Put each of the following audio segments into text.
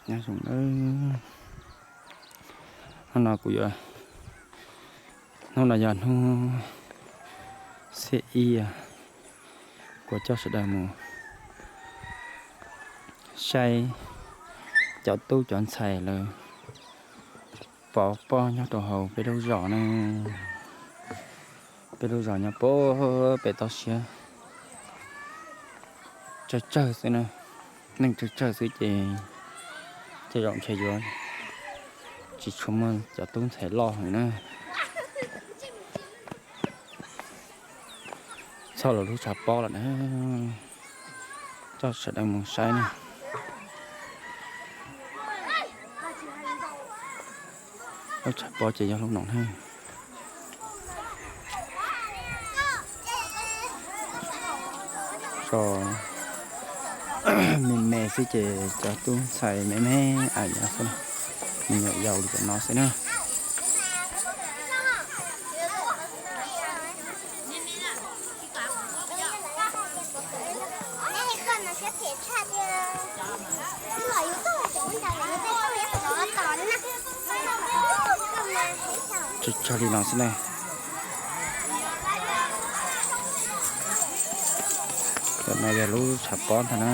Nyob zoo nawb, hnub no kuv yuav, hnub no yog hnub xiab ib, kuv coj sawv daws mus saib cov tub cov ntxhais lawv pov pob nyob rau hauv peb lub zos na. Peb lub zos nyob puag pem toj siab, tsawg tsawg xwb na, neeg tsawg tsawg xwb ces tej zaum ntshe yuav tsis tshua muaj cov tub ntxhais loj heev na. Txog lawv lub tshav pob lawm na, coj sawv daws mus saib na. Lub tshav pob ces yog lub no na. Tso me me xwb ces cov tub ntxhais me me ais nyob xwb, me nyuam yaus li cov no xwb na. Tsawg tsawg li no xwb na. Cov no yog lub tshav pob ntag na.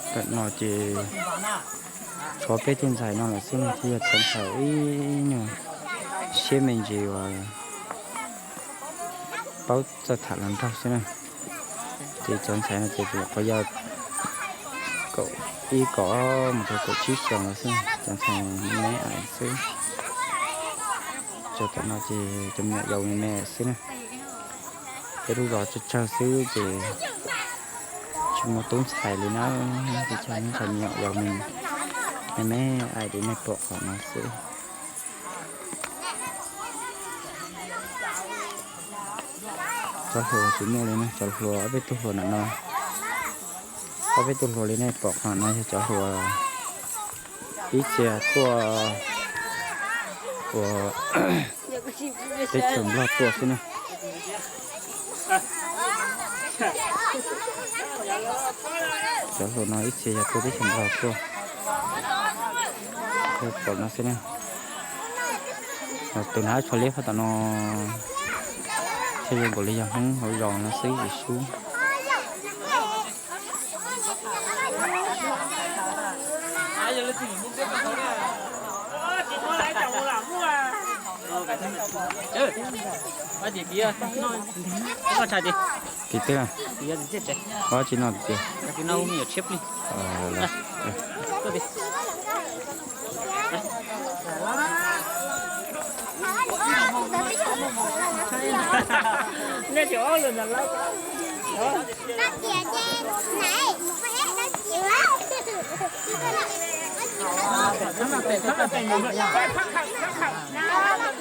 Tam no ces tshuav peb tug ntxhais no lawm xwb no thiaj yog cov ntxhais ib nyuag siab me ntsis uas paub txawj tham hluas nraug xwb na. Ces cov ntxhais no ces nyuam qhuav yog kaum ib kaum mus rau kaum tsib xyoos lawm xwb, cov ntxhais me me ais xwb. Tso tam no ces cov me nyuam yaus me me xwb na. Peb lub zos tsawg tsawg xwb ces tsis muaj tub ntxhais li na, tsis muaj ntxhais me nyuam yaus me me ais li nej pom qhov no xwb. Cov hluas tsis muaj li na, cov hluas ob peb tug hluas ntawm no, ob peb tug hluas li nej pom qhov no yog cov hluas ib txhia tuaj uas teb chaws Nplog tuaj xwb na. Cov hluas no ib txhia yog tuaj teb chaws Nplog tuaj. Pom no xwb na. Tus hnav tsho liab phab tom no thiaj zoo nkaus li yog Hmoob hauv zos no xwb Yexus. Tim twg? Ua tsis no tiag.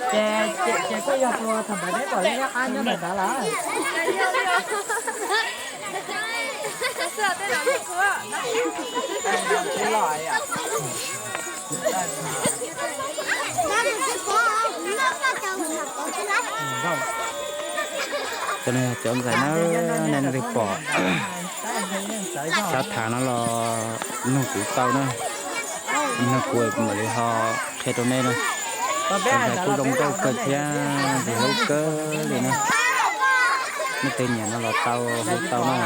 Ces, ces koj yog tus thaum ntawd neb pom liab liab qab nyob ntawm ntawd lawm. Cov no yog cov ntxhais na, nej leej twg pom xav tham no los nug kuv tau na. Nug kuv kuv mam li ho qhia rau nej na. Cov ntxhais kuj zoo nkauj kawg thiab ntxim hlub kawg li na. Leej twg nyiam no los tau hu tau na.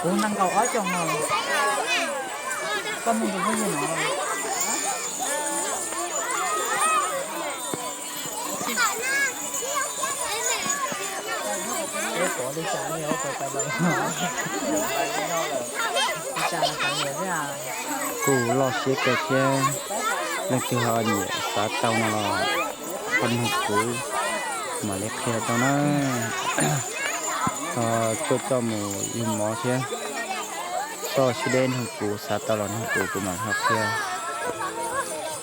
Kuv nees nkaum ob xyoos no. Koj mus tus phooj ywg no. Kuj loj siab kawg thiab, leej twg ho nyiam xav tau no los Qhov nug kuv mam li qhia rau na. Ho tuaj coj mus yug mov thiab, koj sib deb nug kuv, xav tau los nug kuv, kuv mam ho qhia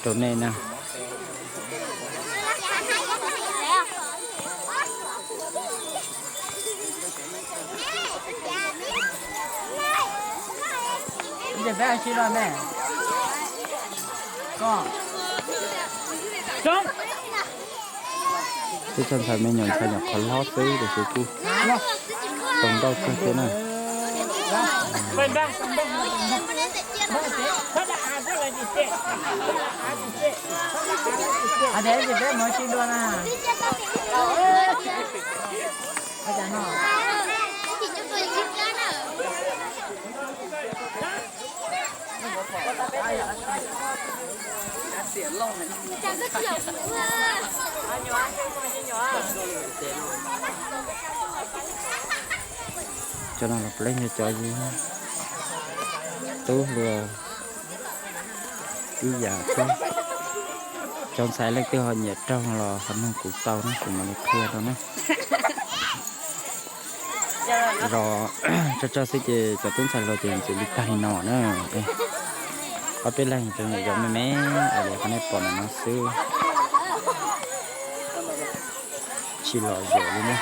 rau nej na. Teb chaws ntxhais me nyuam ntxhais nyuam qhuav hlob xwb tiam sis kuj zoo nkauj kawg thiab na. Cov no los puav leej yog cov tub hluas ib yam thiab. Cov ntxhais leej twg ho nyiam raug los ho nug kuv tau na, kuv mam li qhia rau na. Zos tsawg tsawg xwb ces cov tub ntxhais hluas ces ntxim li tag li no na. Ob peb leeg cov nyuam yaus me me, li qhov nej pom ntawm no xwb, tsis lom zem li na.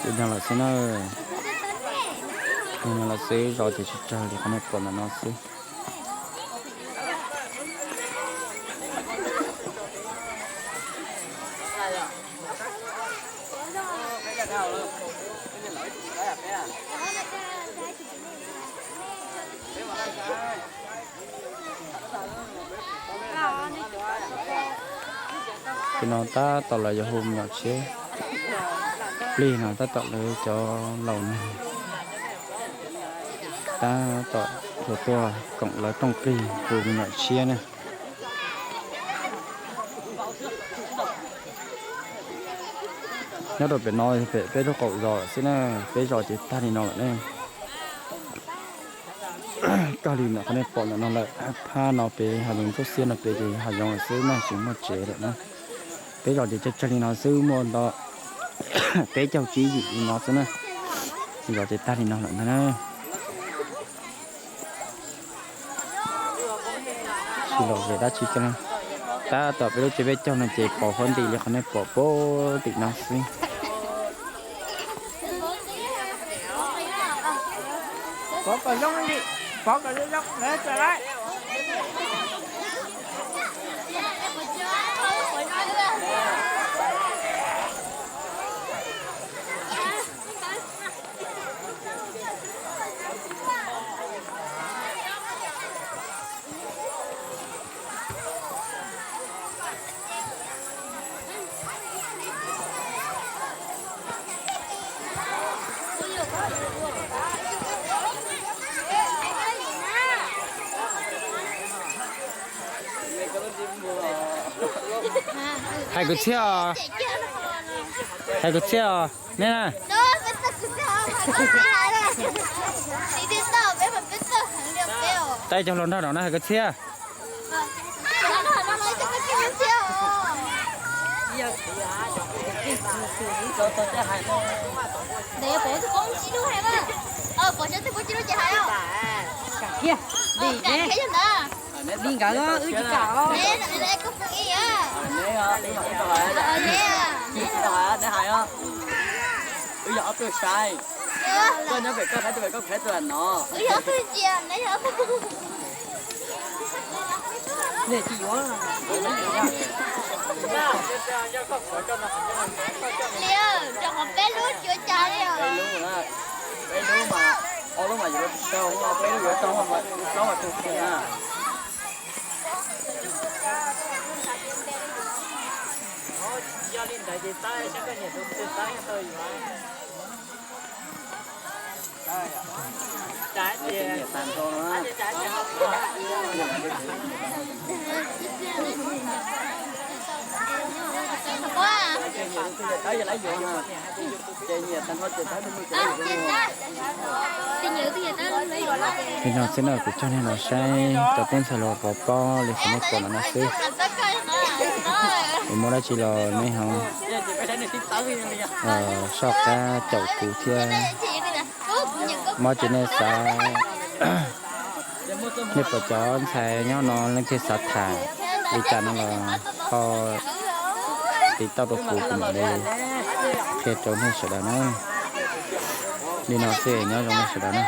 Li no lawm xwb na, li no lawm xwb, zos ces tsawg tsawg li qhov nej pom ntawm no xwb. Ces no tab tom lawv yuav hu me nyuam tshiab plig no, tab tom lawv cov laus neeg tab tom yuav tuaj koom lawv rooj plig hu me nyuam tshiab na. Nyob rau pem no pem peb lub qaum zos xwb na, peb zos ces tag li no lawm ne. Kawg li ntawm qhov nej pom ntawm no lawm, phab no pem hav zoov ntsuab xiab no pem ces hav zoov lawm xwb na, tsis muaj tsev lawm na. Peb zos ces tsawg tsawg li no xwb, muaj ntau peb caug tsib yim li no xwb na. Zos ces tag li no lawm ntag na. Tsis lom zem dab tsi kiag na. Tab tom peb lub tsev peb caug no ces pos huab nti li qhov nej pom puag tim no xwb. Hais kwv txhiaj os, hais kwv txhiaj os, nej na. Tab cov hluas nraug no na, hais kwv txhiaj. Li nkawd wb tsis kam. Wb yog ob tug sai, koj nyob pem koj, peb tug pem koj, peb tug no. Nej tsis yuav. Peb lub mas, ob lub mas yuav tsis tau, peb lub yuav tau plaub mas tau kiag na. Yog li ntawd ces tab sis koj nyiam tus twg tab sis tau yuav. Li no xwb na, kuv coj nej los saib cov tub ntxhais hluas pov pob li qhov nej pom no no xwb. Es muaj dab tsi los nej ho soj qab caum kuv thiab. Mob tsis nej xav, nej pom cov ntxhais nyob no leej twg xav tham li cas no los ho tiv tauj rau kuv, kuv mam li qhia rau nej sawv daws na. Li no xwb, nyob zoo nej sawv daws na.